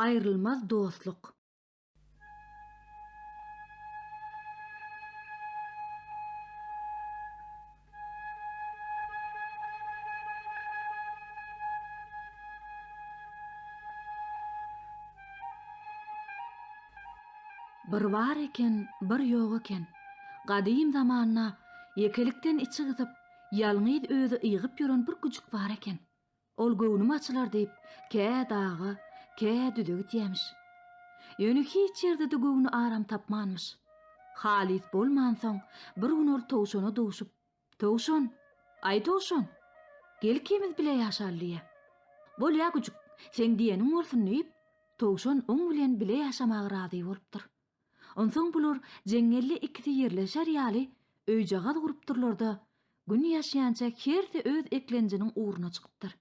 Aýrylmaz dostluk. Bir bar eken, bir ýok eken. Gadym zamanda ýekelikden içi gysyp, ýalňyz özi ygyp ýören bir güjük bar eken. Ol göwnüm açylar diýip, kä daga, kä düze gidýämiş. Ýöne hiç ýerde-de göwni aram tapmanmyş. Halys bolmansoň, bir gün ol towşana duşup, Towşan, aý towşan, gel ikimiz bile ýaşaly diýýär. Bolýa güjük, seň diýeniň bolsun diýip, towşan oň bilen bile ýaşamaga razy bolupdyr. Onsoň bular jeňňelde ikisi ýerleşer ýaly öýjagaz gurupdyrlar-da, Gün ýaşýança hersi öz eklenjiniň ugruna çykypdyr.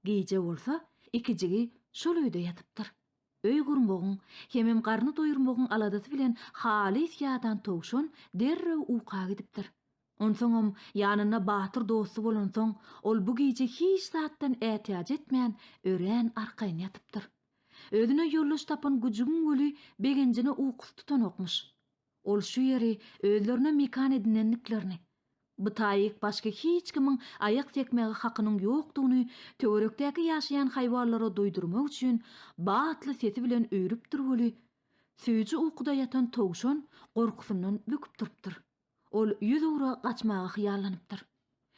Gije bolsa ikijigi şol öýde ýatypdyr. Öý gurmagyň hemem garny doýurmagyň aladasy bilen halys ýadan towşan derrew uka gidipdir. Onsoňam ýanynda batyr dosty bolansoň, ol bu gije hiç zatdan ätiýaç etmän, örän arkaýyn ýatypdyr. Özüne ýoldaş tapan güjügiň weli begenjine ukusy tutanokmyş. Ol şu ýeri özlerine mekan edinendiklerini, bu taýyk başga hiç kimiň aýak sekmäge hakynyň ýokdugyny töwerekdäki ýaşaýan haýwanlara duýdurmak üçin batly sesi bilen üýrüpdir weli, süýji ukuda ýatan towşan gorkusyndan böküp turupdyr. Ol ýüzugra gaçmaga hyýallanypdyr.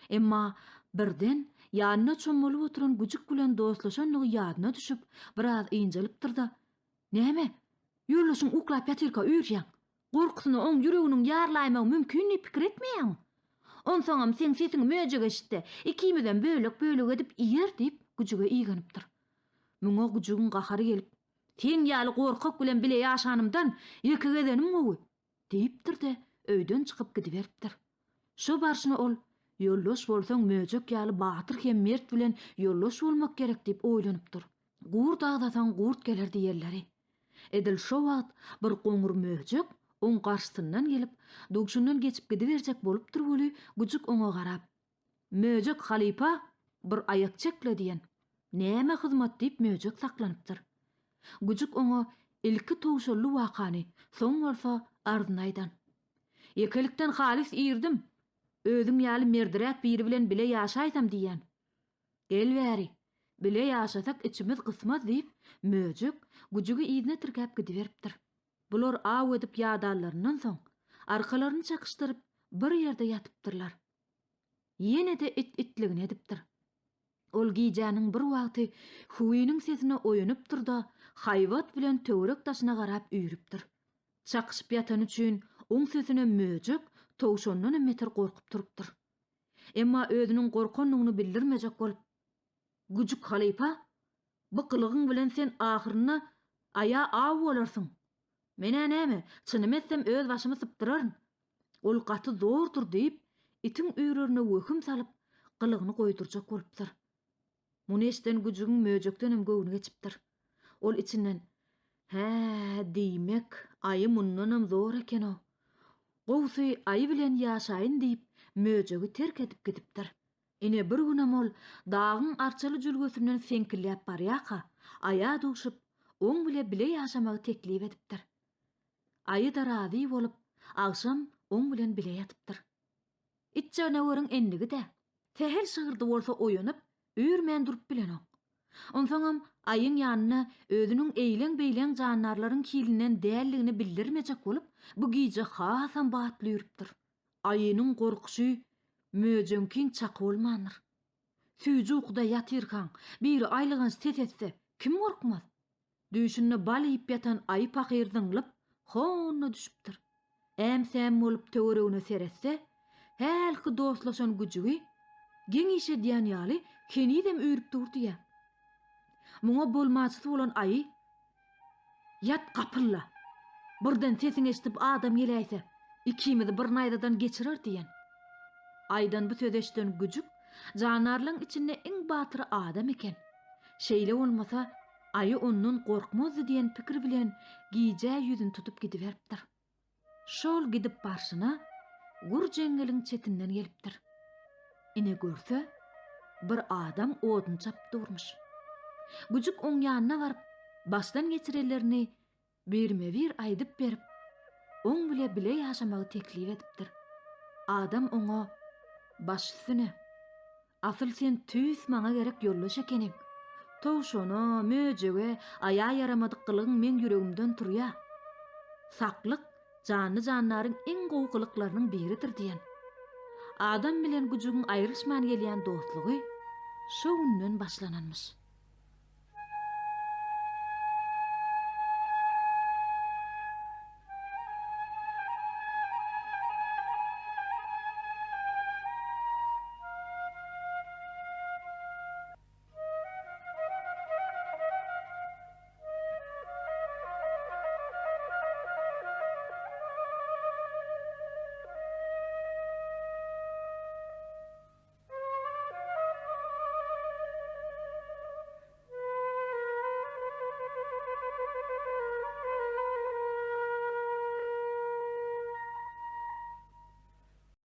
Emma birden ýanynda çommalyp oturan güjük bilen dostlaşandygy ýadyna düşüp, biraz ynjalypdyr-da, Näme, ýoldaşyň uklap ýatyrka üýrýäň? Gorkusyna oň ýüreginiň ýarylaýmagy mümkin diýip pikir etmeýäňmi? Onsoňam seň sesiňi möjek eşitse, ikimizem bölek-bölek edip iýer diýip, güjüge igenipdir. Muňa güjügiň gahary gelip, Seň ýaly gorkak bilen bile ýaşanymdan, ýeke gezenim gowy. Diýipdir-de, öýden çykyp gidiberipdir. Şo barşyna ol, Ýoldaş bolsaň, möjek ýaly batyr hem mert bilen ýoldaş bolmak gerek diýip oýlanypdyr. Gurt agzasaň, gurt geler diýenleri. Edil şo wagt bir goňur möjek oň garşysyndan gelip, duşundan geçip gidiberjek bolupdyr weli, güjük oňa garap, Möjek halypa, bir aýak çek-le diýen. Näme hyzmat diýip möjek saklanypdyr. Güjük oňa ilki towşanly wakany, soň bolsa arzyny aýdan. Ýekelikden halys irdim. Özüň ýaly merdiräk biri bilen bile ýaşaýsam diýýän. Gel bäri, bile ýaşasak içimiz gysmaz diýip, möjek güjügi yzyna tirkäp gidiberipdir. Bular aw edip ýadanlaryndan soň, arkalaryny çakyşdyryp, bir ýerde ýatypdyrlar. Ýene-de it itligini edipdir. Ol gijäniň bir wagty hüwiniň sesine oýanypdyr-da, haýbat bilen töwerek-daşyna garap üýrüpdir. Çakyşyp ýatany üçin oň sesine möjek towşandanam beter gorkup turupdyr. Emma özüniň gorkandygyny bildirmejek bolup, Güjük halypa, bu gylygyň bilen sen ahyrynda aýa aw bolarsyň. Men-ä näme, çynym etsem öz başymy sypdyraryn. Ol gaty zordur diýip, itiň üýrerine wehim salyp, gylygyny goýdurjak bolupdyr. Muny eşiden güjügiň möjekdenem göwni geçipdir. Ol içinden, Hä, diýmek, aýy mundanam zor eken-ow. Gowusy aýy bilen ýaşaýyn diýip, möjegi terk edip gidipdir. Ine bir günem ol dagyň arçaly jülgesinden seňkilläp barýarka, aýa duşup, oň bile bile ýaşamagy teklip edipdir. Aýy-da razy bolup, agşam oň bilen bile ýatypdyr. It janaweriň endigi-dä. Sähel şygyrdy bolsa oýanyp, üýrmän durup bilenok. Onsoňam aýyň ýanynda özüniň eýleň-beýleň jandarlaryň hilinden däldigini bildirmejek bolup, bu gije hasam batly üýrüpdir. Aýynyň gorkuşy möjegiňkiň çaky bolmandyr. Süýji ukuda ýatyrkaň, biri aýylganç ses etse, kim gorkmaz? Düýşünde bal iýip ýatan aýy pahyr zyňlyp, honda düşüpdir. Äm-säm bolup töweregine seretse, hälki dostlaşan güjügi, geň iş edýän ýaly, henizem üýrüp dur diýýär. Muňa bolmaçysy bolan aýy, Ýat gapylla! Birden sesiňi eşidip adam geläýse, ikimizi bir naýzadan geçirer diýen. Aýdan bu sözi eşiden güjük jandarlaryň içinde iň batyry adam eken. Şeýle bolmasa, aýy ondan gorkmazdy diýen pikir bilen gijä ýüzüni tutup gidiberipdir. Şol gidip barşyna gür jeňňeliň çetinden gelipdir. Ine görse, bir adam odun çapyp durmuş. Güjük oň ýanyna baryp. başdan geçirenlerini birme-bir aýdyp berip, oň bile bile ýaşamagy teklip edipdir. Adam oňa, Baş üstüne. Asyl sen tüýs maňa gerek ýoldaş ekeniň. Towşana, möjege, aýa ýaramadyk gylygyň meň ýüregimden turýa. Saklyk janly-jandaryň iň gowy gylyklarynyň biridir diýen. Adam bilen güjügiň aýrylyşman gelýän dostlugy şo günden başlananmyş.